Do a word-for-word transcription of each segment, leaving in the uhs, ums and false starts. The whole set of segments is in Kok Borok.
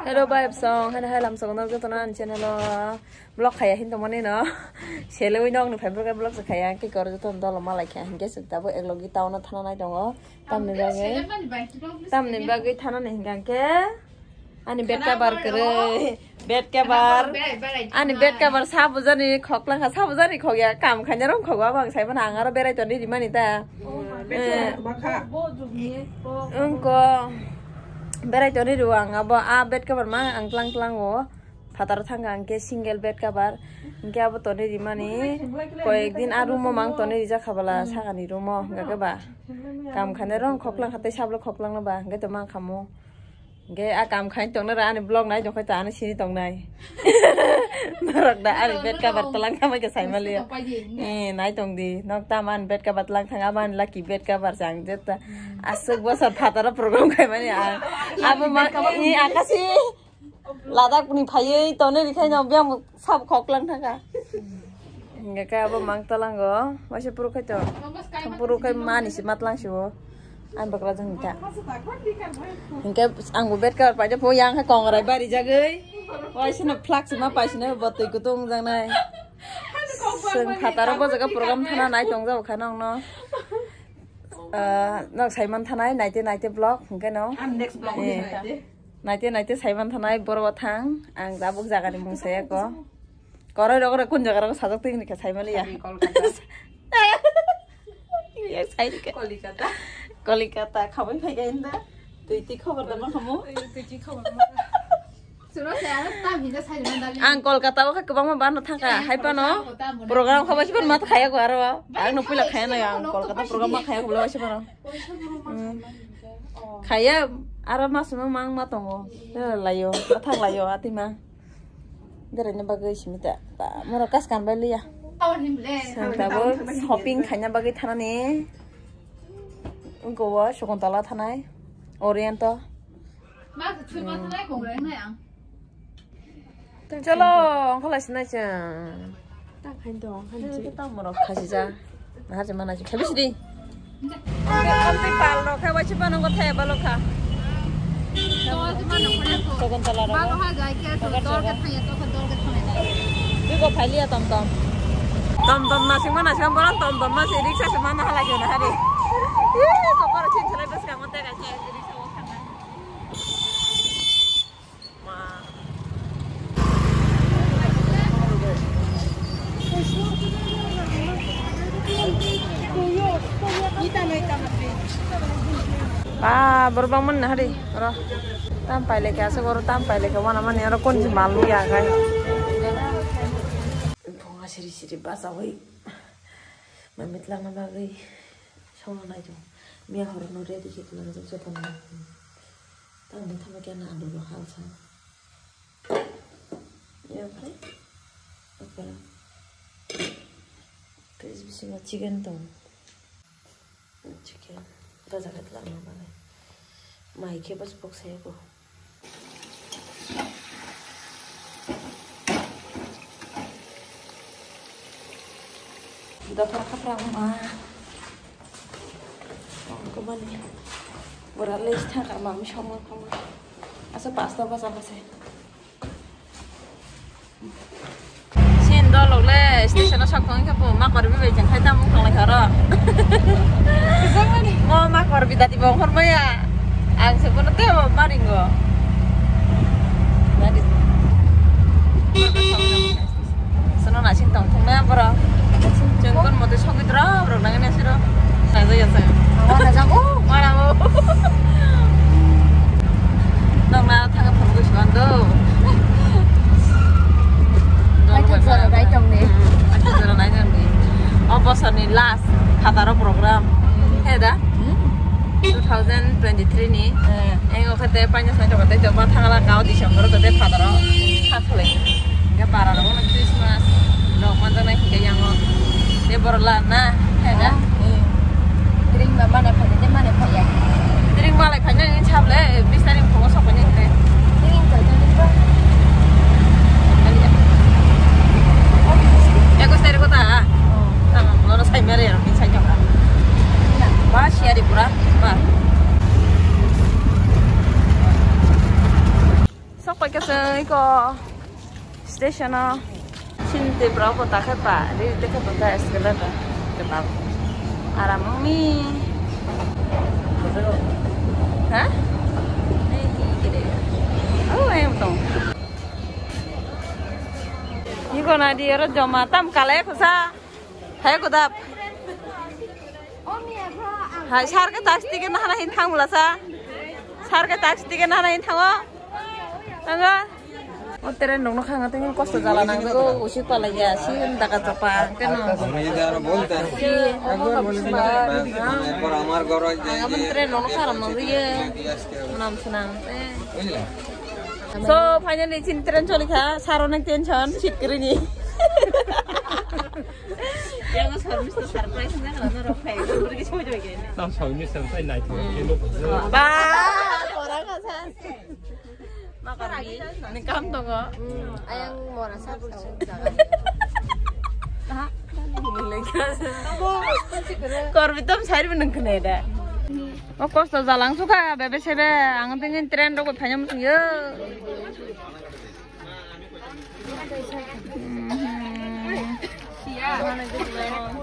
Hello, vibes song. Hana hai lam song no joto na an channel o vlog khaya hin tongmani no. Selewi nok ni phai vlog vlog khaya ke kor joto dolo malai kha. Hinke se tabo ek logi town o thana nai tongo. Tamni bagwi. Tamni bagwi thana ni hinga ke. Ani bed cover kwrwi. Bed cover. Ani bed cover sa bujani khoklang kha, sa bujani khokya. Kam khanya rong khokwa bang sai bana ang aro berai toni rimani ta. Eh. Engko berai toni ru ang abo a bed cover ma ang tlang tlang o. Phatar thang ang ke single bed cover. Engke abo toni rimani. Koyek din a room o mang toni rijak khabala sakani room o hingga ke ba. Kam khanya rong khoklang kha tei sablo khoklang no ba hingga to mang khamo. Ge a kam khai tongna ra ani vlog nai tongkhai ta ani sini tongnai. Norok da ani bed cover talang khamai ke sai mali. Eh, nai tong di. Nok ta man bed cover talang thang aman lucky bed cover chang jeta. Asuk bosor phataro program khai mani a. Abo ma i akasi. Ladak ni phayei tone rikhai no biang sab khoklang thangka. Hingke abo mang talango, waisa puro khai to. Puro khai mani si matlang si o. Ang bakla jang ta. Hingke ang bo bed cover paide po yang khai kongrai bari jagoi. Waisa no flak si ma paisi no botoi kutung jang nai. Seng phataro bo jaga program thana nai tong jabo kha nong no. Ah, nok saiman thanai naite naite vlog hingke no. Ang next vlog ni naite. Naite naite saiman thanai borok thang ang tabuk jagani mung saya ko. Koroi rok rok kun jaga rok sajak twi hini khe saimaliya. Sabi Kolkata. Yak sai khe. Kolikata. Kolikata khabai phai khe inda. Twi twi khobor da ma khamu. Twi twi khobor ma. Suro se ano tam hinda sai na dali. Ang Kolkata o khe kwbangma bano thangka. Hai pano program khabai sipan ma khaya ko aro. Ang no puila khaya na ang Kolkata program ma khaya ko bla sipan. Khaya aro ma sumang mang ma tongo. Layo, athang layo, atima. Beraina bagwi simi ta. Ba, moro kas kan bai liya. Santa bo shopping khaina bagwi thanani. Goa Shakuntala thanai. Oriento. Ma, thui ma thanai kong reng nai ang. Chalo, ang kholai sinai chang. Ta khain dong, khain si. Ta morok khasi ja. Nahar je mana je. Khabi sidi. Amtwi pal rok kha, waisa pano ko thaya balo kha. Shakuntala rok. Balo ha jai ke to dol ke thaya to dol ke thaya. Twi ko phailiya tom tom. Tom tom na singma na singma boran tom tom ma si riksa se mana hala ke na hari. Ih, ko paro chin chalai bas ka mo te ka chin riksa wo khana. Ba, borok bangmani nahari, oro. Tam pailai kha, aswk oro tam pailai kha, wana mani oro konsi mal nukya khai. Bongha siri siri bachawi, mamit langna bagwi songna naijo. Miya horo no ready khe tongna jotono. Tamo thamo khe na alu rok halsa. Yang khai. Apa? Fridge bisingo chicken tong. Chicken. Bajar hat langma bagwi. Mai khe bas bok saya ko. Dopha khapra ma. Kobani. Bora le thang kar ma mi somor kama. Asa pasta bacha bacha. Sin dolok le station o sok thang khe po ma kor bi bai jeng khai ta mung thang lai kharo. Mo ma kor bi dati bong khor maya. Ang se bono tebo maringo. Sono nasing tong thung na borok. Chwng kon mote sogwi drop rok nang ne siro. Sajak ya chwng. Awa na jago. Mana o. Nong na thang phone ko suan do. Ai thang jora dai tong ne. Ai thang jora nai jang ni. O bosor ni last khataro program. He da? Hmm? Two thousand twenty-three ni. Eh. Engo khate paina sai to khate to ma thangla kao December khate phataro. Kha thole. Ga para ro Christmas. Lo ma jana hingga yango. Te bor la na. He da? Hmm. Drink ma mana phai de mana phai ya. Drink ma lai phai na ni chable bis tarik phogo sok phai ni hingga. Drink phai de ba. Ekus tarik ko ta. Oh. Tama, nono sai mere ya, sai jaka. Ba, siari pura, ba. Sok Paikasai ko station o. Sini tei bro ko ta khe pa, ri te khe pa escalator. Ketal. Aram mi. Ha? Oh, em tong. Ni ko na di ero joma tam kale ko sa. Hai, godap. Hai, sar ke taxi ticket nahana hin thang bula sa. Sar ke taxi ticket nahana hin thango. Thango. O train rok no khanga tengin kosto jala nang jago, usi pala ya, si daga japa, keno. Hum, ye jara bolta hai. Si, omo na bisma. Ek bar hamar ghar aa jayenge. Ang train rok no kharam no ye. Nam sunam. Eh. Bujhla? So, finally, chin train choli kha, sar onek tension, seat kwrwi ni. Yang service to surprise na kala norok phai, norok kisa hoi jai kene. Tam service tam sai nai thok khe no. Ba, ora ka sa. Ma kar ni, ni kam tongo. Hmm, ayang mora sa jaga. Ha? Korbi tam sari meneng kene da. O kosto jalang sukha, bebe sebe, ang tengin train rok phaina muchung yo.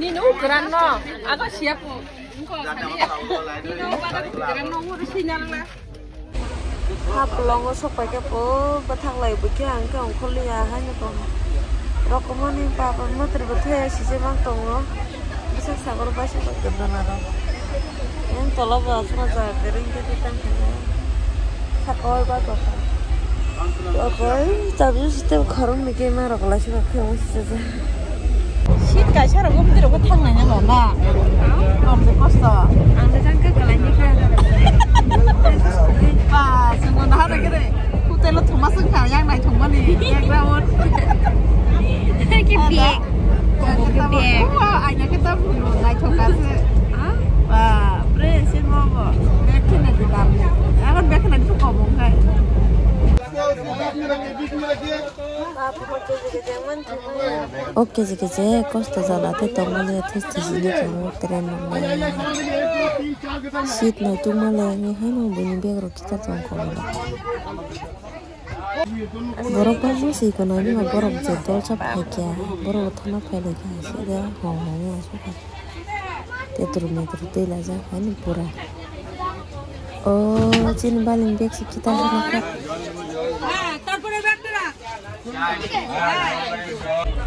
Nini ukran no, aga siap ko. Nini ukran no, uri sinal na. Hap longo sok pai ke po, bathang lai bukhe ang ke ongkhor liya hai no tong. Rokomoni papa matri bo thaya sije mang tongo. Bwswk sagoro baisa bai kwbana rok. Yang tola bo aswk jaga kwrwng khe tang khe. Saka oi ba tong kha. Okoi, chabi site khoroknwi khe ma rok lai se ba khe ong sijak. Seat kaisa rok umdi rok thang nai nang na. Ang de kosto. Ang de jang khe kwlai ni kha. Ba, swngo na ha rok khe re. Hotel o thuma swng kha, yang naithok mani, background. Khe bag. Khe bag. Oh, aina khe ta bhulu naithok kha se. Ah? Ba, pre, se mo bo. Bag khe na di dam. Aron bag khe na di ko bong khai. O keje keje kosto jala tei tongmani this this ni tongo train rok nai. Seat no tungma le wngwi haino buini bag rok kichar tong kho. Borok bangma se iko nai nima borok je dolsa phaikya borok thana phailaikha sida hong hong wngma sukha. Tetru metru tei laijak haino pura. O chini baling bag se kitar hwnwi kha.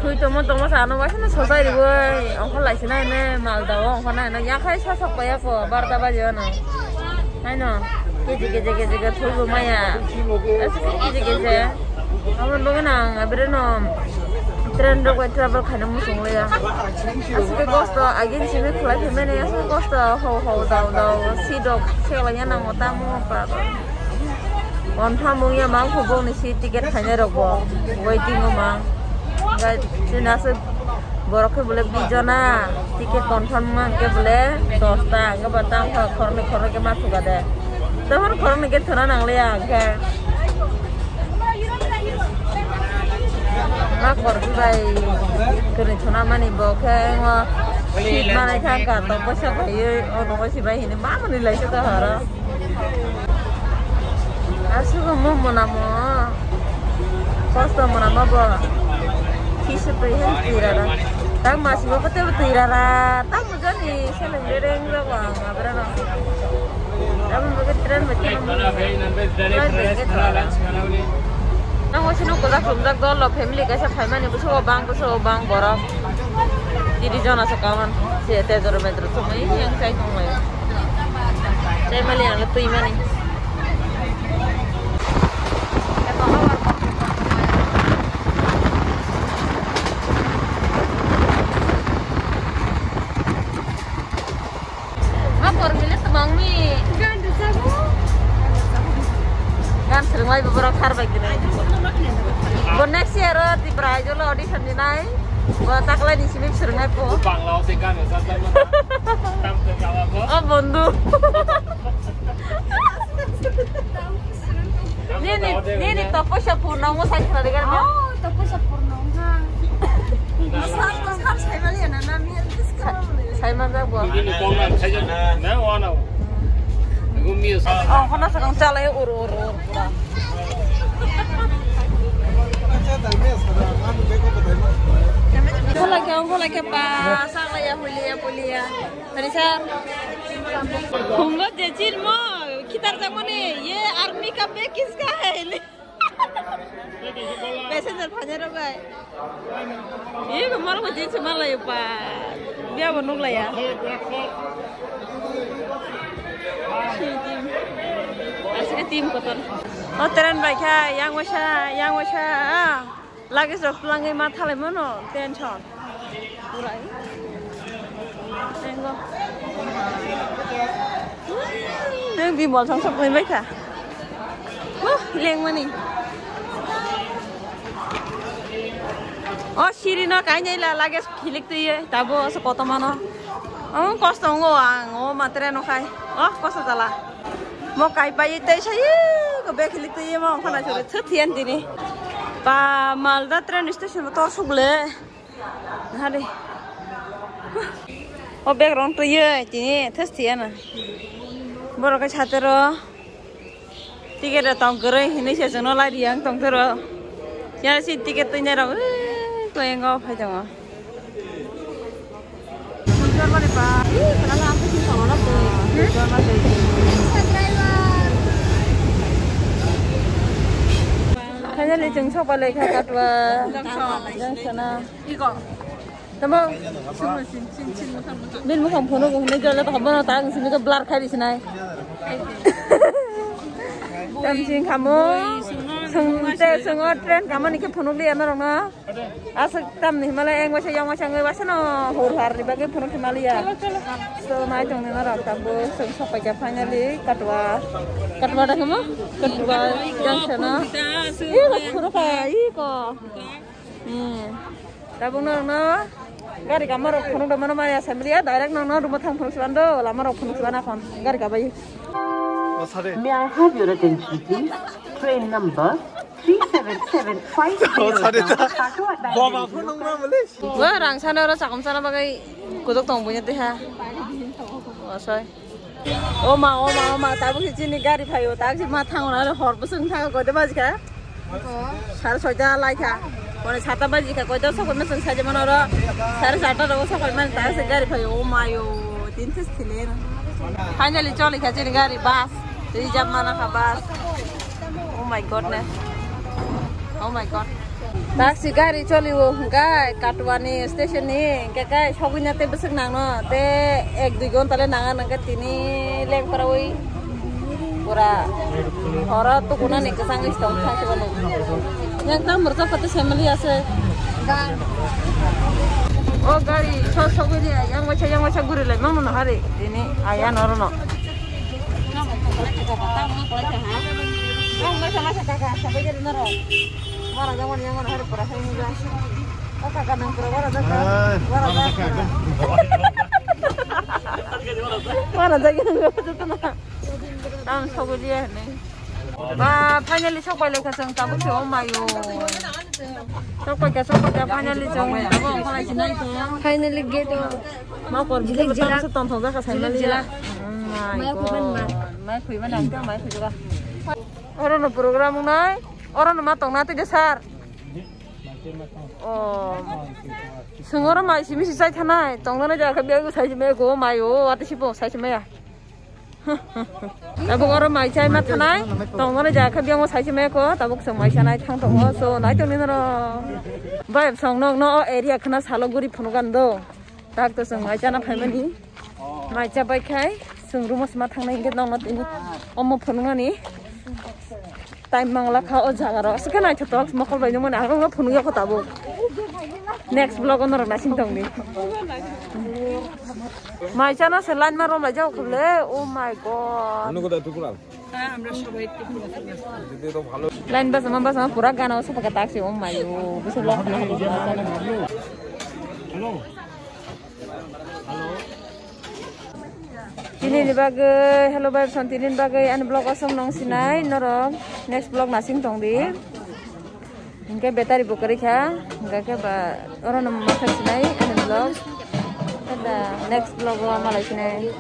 Thwi tongmo tongmo sa ano waisa no sochai riwi ongkhor lai sinai ne malda o ongkhor nai no yakhai sa sok pai ako barta baji o no. Haino keji keji keji ke thwi bo maya. Aswk keji keji. Amo bagwi no ang abire no train rok bai travel khaina muchung liya. Aswk kosto agin simi khwlai phaimani aswk kosto ho ho dao dao seat rok seklaiya nango tamo pa. Confirm wngya mang kho bongni seat ticket khainai rok bo waiting o mang. Hwnkhe chini aswk borok khe bole bijona ticket confirm wngma hwnkhe bole dosta hwnkhe bo tamo khoroknwi khoroknwi khe ma thuka de. Tamo khoroknwi khe thwna nangliya hwnkhe. Ma korbi bai kwrwi thwna mani bo khe ngo seat manai thang ka to poisa khaiwi o nogo sibai hini ma mani lai se to horo. Aswk mo mwnamo. Kosto mwnamo bo. Kisa twi hen twi rara. Tang masi bo kote bo twi rara. Tang mujani seleng rereng rogo ang abrano. Tang mujani train bo khe mo. Train bo khe twi rara. Tang o sino kodak rumjak dol lo family kaisa phaimani bwskango bang bwskango bang borok. Tiri jona se kaman se tejoro metro tongmani yang chai tongmani. Chai mali ang twi mani. Ma por mile tebang mi. Gan rwjago. Gan swrwngmai bo borok thar bai gwnang. Bo next year o Tripura Idol o audition dinai. Bo taklai ni simi swrwngnai po. Bangla o se gan rwjak bai ma. Tam se kawa bo. O bondhu. Nini, nini taposa purno mo sai khna de gan. Oh, taposa purno ha. Sar, sar, sai mali na, na, mi, sai man jak bo. Ini kong na, sai jak na, wana. Gumi sa. Oh, khana sa kang chalai ur, ur, ur. Kau boleh ke pa, sang lah ya, hulia, hulia. Tadi saya. Hungo jecin mo, kita tak mana, ye army ka be kis ka hai ni. Passenger phanya rok bai. Ye ko moro ko jin se malai pa. Bia bo nuk la ya. Asik team kotor. O train bai kha, yang wasa, yang wasa. Luggage rok twlangwi ma thalai mano tension. Purai. Tengo. Nang bimol song sok bai kha. Huh, lengmani. O siri no kainai la luggage khilik twi tabo so kotomano. O kosto ngo ang o matre no khai. O kosto jala. Mo kai pai tei sai ko bag hilik tei mo khana chore thut hian tini. Pa Malda train station to suk le. Hari. O bag rong twi tini thus thiana. Borok kai satero. Ticket rok tong kwrwi hinwi se chwngno lai riyang tong thoro. Yang si ticket twi nai rok, eh, koyengo phai tongo. Finally, chwng sok pai lai kha Katwa junction-o. Tamo? Bini mukhang phunuk hinwi jole tong bono ta wng simi khe blur khai risi nai. Tam sing khamu. Sung te sungo train kamani khe phunuk liya norokno. Aswk tamni himale eng waisa yang waisa wngwi waisa no hor har ni bagwi phunuk himaliya. So nai tongni norok tambo sung sopai kha finally Katwa. Katwa da khamu? Katwa junction-o. Ih, phunuk kha, ih, ko. Hmm. Tabuk norokno gari kama rok phunuk da mano maya assembly ya, direct norokno room o thang phunuk sibando, lama rok phunuk sibana kon gari kabai. May I have your attention, please? Train number three seven seven five zero. Boba phunuk ma mole. Wa rang sana ro sakom sana bagai kuduk tong bunya teh ha. Asai. O ma, o ma, o ma, tabuk se chini gari phaio, tak se ma thango na, hor bwswk thango, koita baji kha? Sare soita lai kha. Hore sata baji kha, koita sokoi ma chwng saidi mano ro. Sare sata ro sokoi man, tak se gari phaio, o ma yo, tin this thile na. Finally choli kha chini gari, bus. Reserve mana kha bus. Oh my God ne. Oh my God. Taxi gari choli o hwnkhe Katwani station ni hwnkhe kai sogwi na tei bwswk nangno tei ek dui ghonta le nang nangkhe tini lengprawi pura horo tukunani kwchangwi tong thang se bono. Yang tam rwchap kha tei family ase. O gari so sogwi ni yang waisa yang waisa guri lai mano no hari tini aya noro no. Tam sogwi liya hwnwi. Ba, finally sok pai lai kha chwng tabuk se, oh my God. Sok pai kha, sok pai kha, finally chwng tabuk ongkha lai sinai kha. Finally gate o. Ma kor jila jila. Tam se tong thong jakha sai mali jila. Oh my God. Mai phui mani ang mai phui ba. Oro no program wngnai, oro no ma tongna tei de sir. Oh. Chwng oro mai simi si chai thanai, tongna na jakha biago sai simi ko mai o, ati sipo sai simi ya. Tabuk oro mai chai ma thanai, tongmani jaga khe biyang o sai se maya ko, tabuk chwng mai chanai thang tongo, so nai tongni noro. Bai song nok no o area khna salo guri phunuk an do. Tak to chwng mai chana phaimani. Mai cha bai khai chwng room o sima thangnai hwnkhe nokno tini omo phunuknani. Time mangla kha o jaga ro. Aswk khe naithothok mokol bai nungmani ang phunuk ya kho tabuk. Next vlog o norok naising tongdi. Mai chana se line ma rom lai jao khle. Oh my God. Line basa ma basa ma pura gana o sapa ka taksi. Oh my God. Bisa vlog. Hello. Hello. Tini ni bagwi, hello bai, son tini ni bagwi ani vlog o song nong sinai norok next vlog nasing tong di. Hingke battery bo kwrwi kha, hingke ba oro no ma thang sinai ani vlog. Tada next vlog o malai sinai.